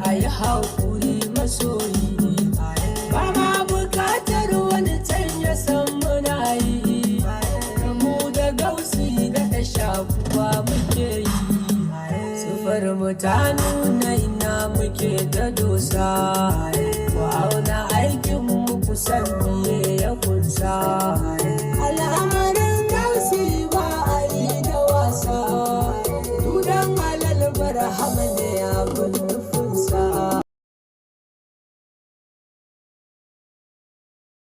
A yi haƙuri masoyi. Ba ma bukatar wani can ya san muna yi. Mu da Gausi da shakuwa muke yi. Sufar mu ta nuna ina muke da dosa.